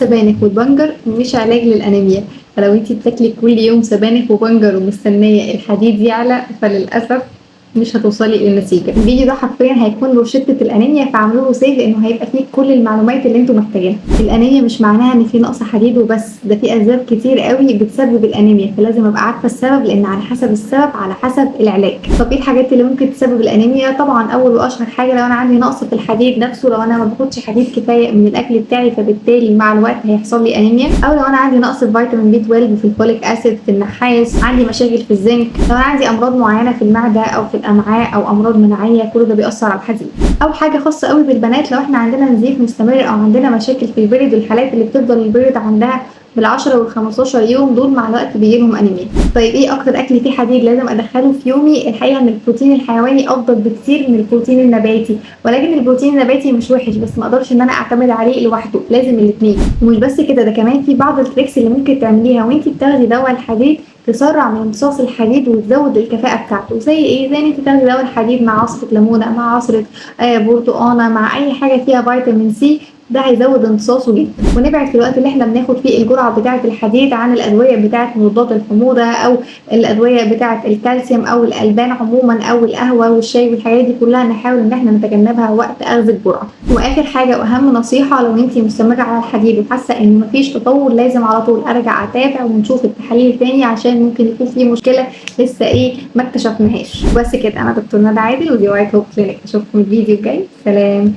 السبانخ والبنجر مش علاج للأنيميا، فلو انتِ بتاكلي كل يوم سبانخ وبنجر ومستنية الحديد يعلى فللأسف مش هتوصلي للنتيجة. الفيديو ده حرفيا هيكون روشتة الأنيميا، فاعملوا له save لأنه هيبقى فيه كل المعلومات اللي انتم محتاجينها. الأنيميا مش معناها إن في نقص حديد وبس، ده في أسباب كتير قوي بتسبب الأنيميا، فلازم أبقى عارفة السبب لأن على حسب السبب على حسب العلاج. طب إيه الحاجات اللي ممكن تسبب الأنيميا؟ طبعا أول وأشهر حاجة لو أنا عندي نقص في الحديد نفسه، لو أنا ما باخدش حديد كفاية من الأكل بتاعي فبالتالي مع الوقت هيحصل لي أنيميا، أو لو أنا عندي نقص في فيتامين B 12، في ال folic acid، في النحاس، عندي مشاكل في الزنك، لو أنا عندي أمراض معينة في المعدة أو في الأمعاء أو أمراض مناعية، كل ده بيأثر على الحديد. أو حاجة خاصة قوي بالبنات، لو احنا عندنا نزيف مستمر أو عندنا مشاكل في ال period، والحالات اللي بتفضل ال period عندها بال10 وال15 يوم دول مع الوقت بيجيلهم انيميا. طيب ايه اكتر اكل فيه حديد لازم ادخله في يومي؟ الحقيقة ان البروتين الحيواني افضل بكتير من البروتين النباتي، ولكن البروتين النباتي مش وحش، بس ما اقدرش ان انا اعتمد عليه لوحده، لازم الاثنين. ومش بس كده، ده كمان في بعض ال tricks اللي ممكن تعمليها وانتي بتاخدي دواء الحديد تسرع من امتصاص الحديد وتزود الكفاءة بتاعته. زي ايه؟ زي ان انت تاخدي دواء الحديد مع عصرة ليمونة، مع عصرة برتقانة، مع اي حاجة فيها فيتامين سي، ده هيزود امتصاصه جدا. ونبعد في الوقت اللي احنا بناخد فيه الجرعة بتاعه الحديد عن الادوية بتاعه مضادات الحموضة او الادوية بتاعه الكالسيوم او الالبان عموما او القهوة والشاي والحاجات دي كلها، نحاول ان احنا نتجنبها وقت اخذ الجرعة. واخر حاجة واهم نصيحة، لو انت مستمرة على الحديد وحاسه ان مفيش تطور لازم على طول ارجع اتابع ونشوف التحاليل تاني، عشان ممكن يكون في مشكلة لسه ايه ما اكتشفناهاش. بس كده، انا دكتور ندى عادل ودي White Hope Clinic، اشوفكم الفيديو الجاي، سلام.